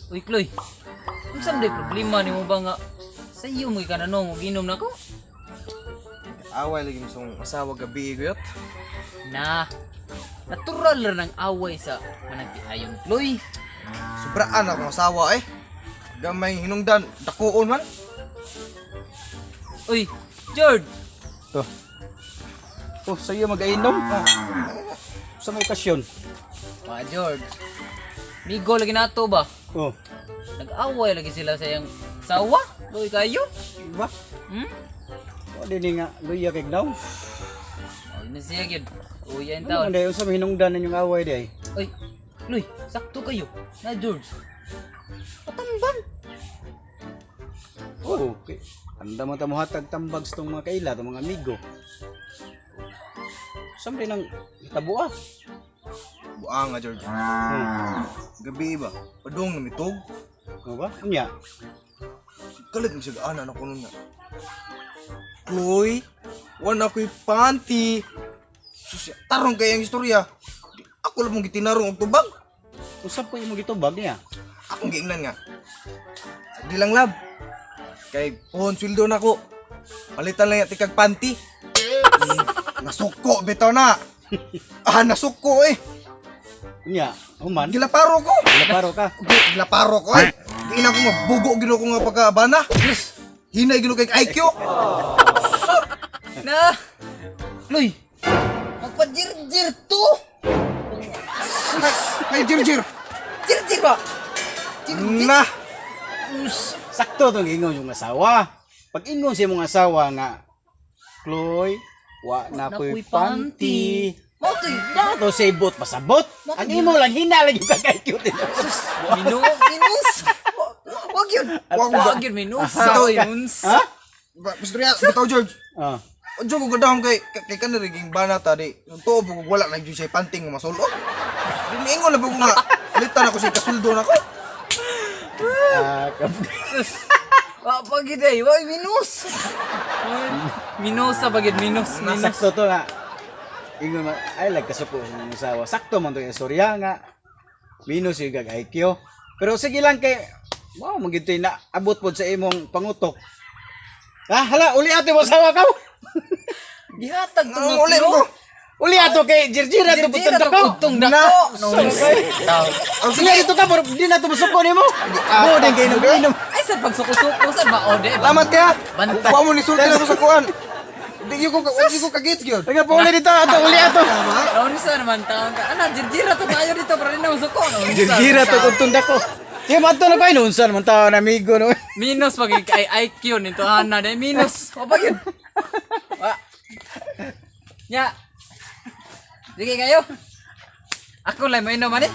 Uy, Chloe. Unsa man problema nimo ba nga sa iyo mo ikananong og inom nako? Away lagi mo sa asawa gabi gayot. Na. Natural ra ng away sa managtiayon, Chloe. Sobraan akong asawa eh. Gamay hinungdan, dakuon man. Uy, George. To. Oh, sa iyo mag-ainom. Ah. Sa may okasyon. Pa, George. Migo lagi nato ba? Oh, Nag-away lagi sila sa iyang sawa. Chloe kayo. ba? Hmm? O din nga luya kay gnaw. Ay, na siya gyud. Uy, yan Ano taon. man day unsa may hinungdan ninyong away day? Uy, Chloe, sakto kayo. Na George. Patamban. Oh, okay. Anda man ta mohatag tambag sa tong mga kaila, tong mga amigo. Sa man nang hitabo ah. Buang nga, George. Gabi ba? Padung na mitog. Ano ba? Unya. Kalit mo siya ana na kuno nga. Chloe, wala ko'y panty. Sus, tarong kay ang istorya. Di, ako lang mong gitinarong og tubag. Unsa po imong gitubag niya? Akong giingnan nga. Di lang lab. Kay pohon sweldo na ko. Palitan lang ya tikag panty. Nasuko bitaw na. Ah, nasuko eh. Unya, human. Gilaparo ko. Laparo ka. Gilaparo ko eh. Giina ko nga bugo gino ko nga pagkabana. Hinay gino kay IQ. Na! Chloe! Magpa-jirjir to! Kay Jirjir. Jirjir ba? Jirjir? Na. Us. Sakto tong ingon yung asawa. Pag ingon sa imong asawa nga, Chloe, wa na ko'y panty. Mao to Dato sa ibot pasabot. Ang imo lang hina lang yung kagay-cute. Sus, minu, minus. Wag yun. Wag yun, minus. Ito, Minus. Ha? Istorya bitaw George. Ah. Ojo ko gadahom kay kay kanang naging bana ta di. Yung tuo po ko wala na gyud siya panting nga masulod. Di niingon na po ko nga palitan ako siya kasuldo na ko. Ah, Sus. Wa pa gid ay, wag minus. Minus sa bagid minus, minus. Sakto to nga. Ingon man, ay lagkasuko sa imong asawa. Sakto man to yung istorya nga. Minus yung kag IQ. Pero sige lang kay wow, magito na abot pod sa imong pangutok. Ah, hala, uli ato mo asawa ka. Gihatag to Ang nga uli kilo. ko. Uli ato kay Jirjira to Jirjira butang to dako. kutong dako. No. Tao. Ang Sige dito ka, pero di na to musuko nimo. Mo din kay inom. Ay sa pagsuko-suko sa ba ode. Salamat kaya. Bantay. Wa mo ni sulti na ko sa kuan. Di ko kagits gyud. Taga pa uli dito ato, uli ato. Naunsa naman taon ka. Ana, jirjira to kayo dito para din na musuko. Naunsa, Jirjira to naunsa. kutong dako. Sige, mato na kayo. Unsa naman tao na amigo no. Minus pag kay IQ nito ana day minus. Wa pa yun. Wa. Nya. Sige kayo. Ako lang mainom ani.